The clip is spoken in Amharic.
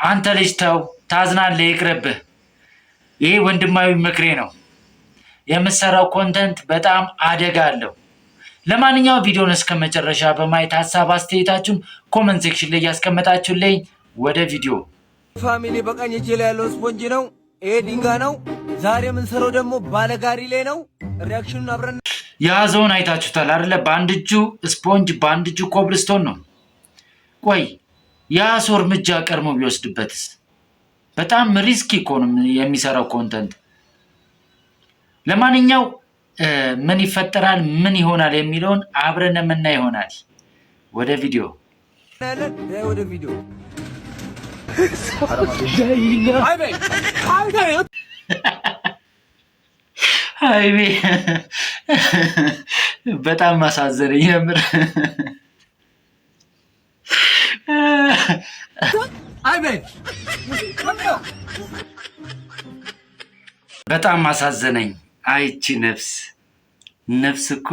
አንተ ልጅ ተው፣ ታዝናለህ፣ ይቅርብህ። ይሄ ወንድማዊ ምክሬ ነው። የምትሰራው content በጣም አደጋ አለው። ለማንኛውም ቪዲዮን እስከ መጨረሻ በማየት ሀሳብ አስተያየታችሁን comment section ላይ እያስቀመጣችሁልኝ ወደ ቪዲዮ። Family፣ በቀኝ እጄ ላይ ያለው ስፖንጅ ነው። ይሄ ድንጋይ ነው። ዛሬ የምንሰራው ደግሞ ባለጋሪ ላይ ነው። Reaction ኑን አብረን የያዘውን አይታችሁታል አይደለ? በአንድ እጁ ስፖንጅ በአንድ እጁ ኮብልስቶን ነው። ቆይ ያ ሰው እርምጃ ቀድሞ ቢወስድበትስ? በጣም risky እኮ ነው የሚሰራው content። ለማንኛው ምን ይፈጠራል፣ ምን ይሆናል የሚለውን አብረን የምናይ ይሆናል። ወደ ቪዲዮ። እናያለን። ወደ ቪዲዮ። ሀይቤ በጣም ማሳዘነኝ የምር። አይቤ። በጣም ማሳዘነኝ። አይቺ ነፍስ፣ ነፍስ እኮ።